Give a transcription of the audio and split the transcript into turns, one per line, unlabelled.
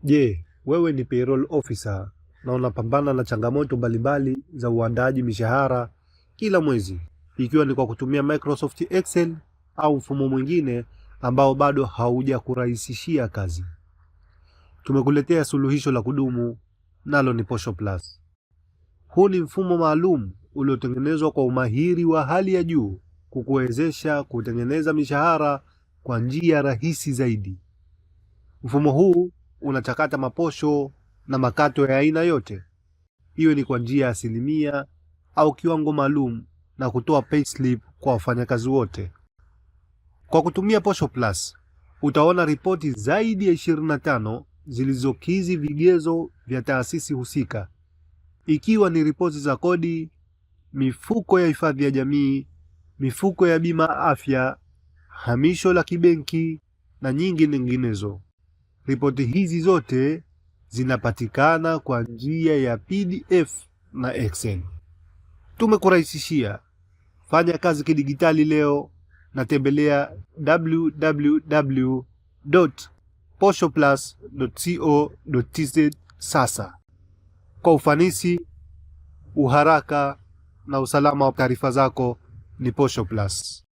Je, wewe ni payroll officer na unapambana na changamoto mbalimbali za uandaaji mishahara kila mwezi, ikiwa ni kwa kutumia Microsoft Excel au mfumo mwingine ambao bado haujakurahisishia kazi? Tumekuletea suluhisho la kudumu, nalo ni Posho Plus. Huu ni mfumo maalum uliotengenezwa kwa umahiri wa hali ya juu kukuwezesha kutengeneza mishahara kwa njia rahisi zaidi. Mfumo huu unachakata maposho na makato ya aina yote, iwe ni kwa njia ya asilimia au kiwango maalum, na kutoa payslip kwa wafanyakazi wote. Kwa kutumia Posho Plus utaona ripoti zaidi ya 25 zilizokizi vigezo vya taasisi husika, ikiwa ni ripoti za kodi, mifuko ya hifadhi ya jamii, mifuko ya bima afya, hamisho la kibenki na nyingi nyinginezo. Ripoti hizi zote zinapatikana kwa njia ya PDF na Excel. Tumekurahisishia. Fanya kazi kidigitali leo na tembelea www.poshoplus.co.tz sasa. Kwa ufanisi, uharaka na usalama wa taarifa zako ni Posho Plus.